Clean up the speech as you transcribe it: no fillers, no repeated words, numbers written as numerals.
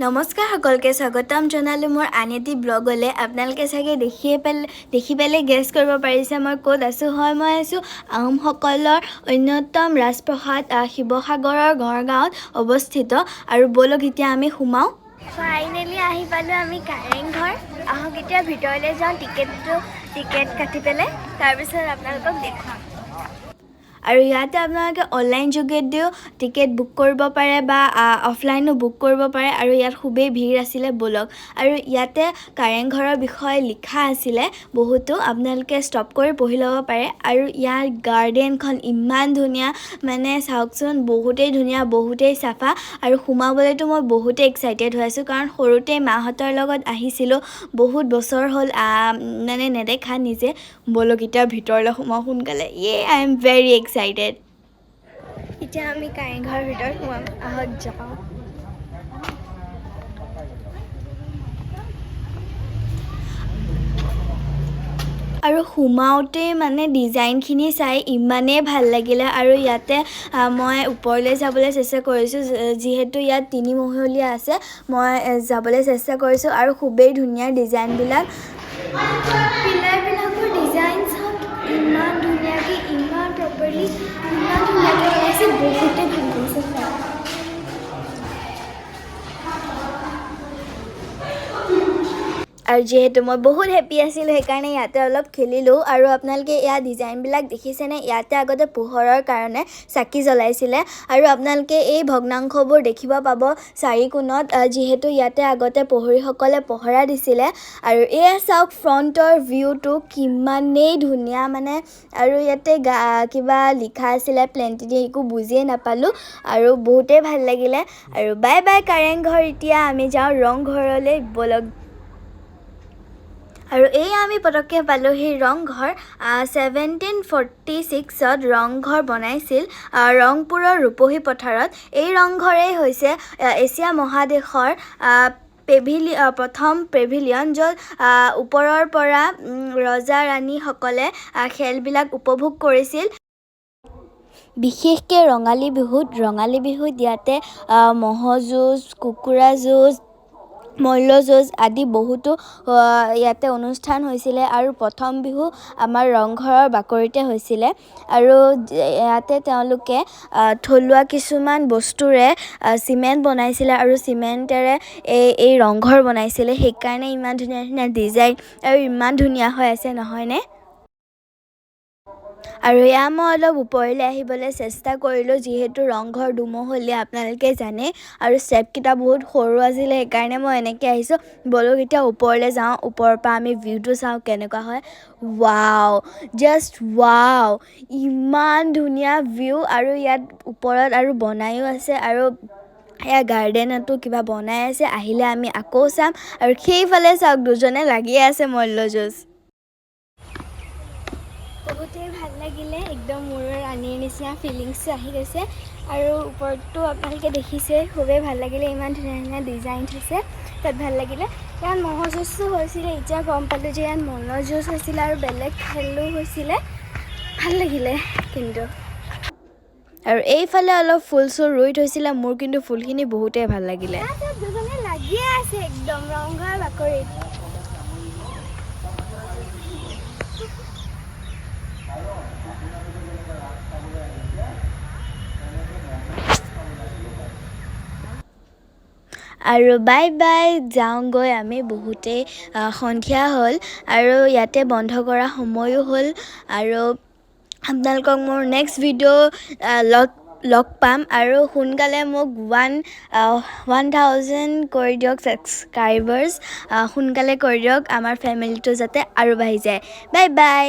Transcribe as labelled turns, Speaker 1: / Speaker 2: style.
Speaker 1: নমস্কাৰ, সকলোকে স্বাগতম জনালোঁ মোৰ আন এটি ব্লগলৈ। আপোনালোকে চাগে দেখি পেলাই গেছ কৰিব পাৰিছে মই ক'ত আছোঁ। হয়, মই আছোঁ আহোমসকলৰ অন্যতম ৰাজপ্ৰসাদ শিৱসাগৰৰ গড়গাঁৱত অৱস্থিত। আৰু ব'লক, এতিয়া আমি সোমাওঁ। ফাইনেলি আহি পালোঁ আমি কাৰেংঘৰ। আহক, এতিয়া ভিতৰলৈ যাওঁ, টিকেট কাটি পেলাই তাৰপিছত আপোনালোকক দেখুৱাম। আৰু ইয়াতে আপোনালোকে অনলাইন যোগেদিও টিকেট বুক কৰিব পাৰে বা অফলাইনো বুক কৰিব পাৰে। আৰু ইয়াত খুবেই ভিৰ আছিলে। ব'লক, আৰু ইয়াতে কাৰেংঘৰৰ বিষয়ে লিখা আছিলে বহুতো, আপোনালোকে ষ্টপ কৰি পঢ়ি ল'ব পাৰে। আৰু ইয়াৰ গাৰ্ডেনখন ইমান ধুনীয়া, মানে চাওকচোন, বহুতেই ধুনীয়া, বহুতেই চাফা। আৰু সোমাবলৈতো মই বহুতেই এক্সাইটেড হৈ আছোঁ, কাৰণ সৰুতে মাহঁতৰ লগত আহিছিলোঁ, বহুত বছৰ হ'ল মানে নেদেখা নিজে। ব'লক, এতিয়া ভিতৰলৈ সোমাওঁ সোনকালে। ইয়ে, I am very excited. এতিয়া আমি কাৰেংঘৰৰ ভিতৰত সোমাম, আহক যাওঁ। আৰু সোমাওঁতেই মানে ডিজাইনখিনি চাই ইমানেই ভাল লাগিলে। আৰু ইয়াতে মই ওপৰলৈ যাবলৈ চেষ্টা কৰিছোঁ, যিহেতু ইয়াত তিনিমহলীয়া আছে, মই যাবলৈ চেষ্টা কৰিছোঁ। আৰু খুবেই ধুনীয়া ডিজাইনবিলাক, পিলাৰবিলাকৰ ডিজাইন চাওক, ইমান ধুনীয়াকৈ, ইমান প্ৰপাৰলি, ইমান ধুনীয়াকৈ বনাইছে, বহুতেই ভাল লাগিছে চাই। আৰু যিহেতু মই বহুত হেপী আছিলোঁ, সেইকাৰণে ইয়াতে অলপ খেলিলোঁ। আৰু আপোনালোকে ইয়াৰ ডিজাইনবিলাক দেখিছেনে? ইয়াতে আগতে পোহৰৰ কাৰণে চাকি জ্বলাইছিলে। আৰু আপোনালোকে এই ভগ্নাংশবোৰ দেখিব পাব চাৰিকোণত, যিহেতু ইয়াতে আগতে প্ৰহৰীসকলে পহৰা দিছিলে। আৰু এয়া চাওক, ফ্ৰণ্টৰ ভিউটো কিমানেই ধুনীয়া মানে। আৰু ইয়াতে কিবা লিখা আছিলে প্লেণ্টিনি, একো বুজিয়ে নাপালোঁ। আৰু বহুতেই ভাল লাগিলে। আৰু বাই বাই কাৰেংঘৰ, এতিয়া আমি যাওঁ ৰংঘৰলৈ, ব'লক। আৰু এই আমি পটককৈ পালোহি ৰংঘৰ। 1746ত ৰংঘৰ বনাইছিল ৰংপুৰৰ ৰূপহী পথাৰত। এই ৰংঘৰেই হৈছে এছিয়া মহাদেশৰ প্ৰথম পেভিলিয়ন, য'ত ওপৰৰ পৰা ৰজা ৰাণীসকলে খেলবিলাক উপভোগ কৰিছিল, বিশেষকৈ ৰঙালী বিহুত। ৰঙালী বিহুত ইয়াতে ম'হ যুঁজ, কুকুৰা যুঁজ, মল্লযুঁজ আদি বহুতো ইয়াতে অনুষ্ঠান হৈছিলে। আৰু প্ৰথম বিহু আমাৰ ৰংঘৰৰ বাকৰিতে হৈছিলে। আৰু ইয়াতে তেওঁলোকে থলুৱা কিছুমান বস্তুৰে চিমেণ্ট বনাইছিলে আৰু চিমেণ্টেৰে এই ৰংঘৰ বনাইছিলে। সেইকাৰণে ইমান ধুনীয়া ধুনীয়া ডিজাইন আৰু ইমান ধুনীয়া হৈ আছে, নহয়নে? আৰু এয়া মই অলপ ওপৰলৈ আহিবলৈ চেষ্টা কৰিলোঁ, যিহেতু ৰংঘৰ দুমহলীয়া আপোনালোকে জানে আৰু ষ্টেপকেইটা বহুত সৰু আছিলে, সেইকাৰণে মই এনেকৈ আহিছোঁ। ব'লক, এতিয়া ওপৰলৈ যাওঁ, ওপৰৰ পৰা আমি ভিউটো চাওঁ কেনেকুৱা হয়। ৱাও, জাষ্ট ৱাও, ইমান ধুনীয়া ভিউ। আৰু ইয়াত ওপৰত আৰু বনায়ো আছে আৰু এয়া গাৰ্ডেনতো কিবা বনাই আছে, আহিলে আমি আকৌ চাম। আৰু সেইফালে চাওক, দুজনে লাগিয়ে আছে মল্লযুঁজ। বহুতেই ভাল লাগিলে, একদম মোৰ ৰাণীৰ নিচিনা ফিলিংছটো আহি গৈছে। আৰু ওপৰতটো আপোনালোকে দেখিছে, খুবেই ভাল লাগিলে, ইমান ধুনীয়া ধুনীয়া ডিজাইন থৈছে তাত, ভাল লাগিলে। ইয়াত ম'হ যুঁজো হৈছিলে, এতিয়া গম পালোঁ যে ইয়াত ম'হ যুঁজ হৈছিলে আৰু বেলেগ খেলো হৈছিলে। ভাল লাগিলে কিন্তু। আৰু এইফালে অলপ ফুল চুল ৰুই থৈছিলে, মোৰ কিন্তু ফুলখিনি বহুতেই ভাল লাগিলে। দুজনে লাগিয়ে আছে একদম ৰংঘৰ বাকৰিত। আৰু বাই বাই, যাওঁগৈ আমি, বহুতেই সন্ধিয়া হ'ল আৰু ইয়াতে বন্ধ কৰা সময়ো হ'ল। আৰু আপোনালোকক মোৰ নেক্সট ভিডিঅ' লগ লগ পাম। আৰু সোনকালে মোক 1000 কৰি দিয়ক ছাবস্ক্ৰাইবাৰ্ছ, সোনকালে কৰি দিয়ক, আমাৰ ফেমিলিটো যাতে আৰু বাঢ়ি যায়। Bye bye.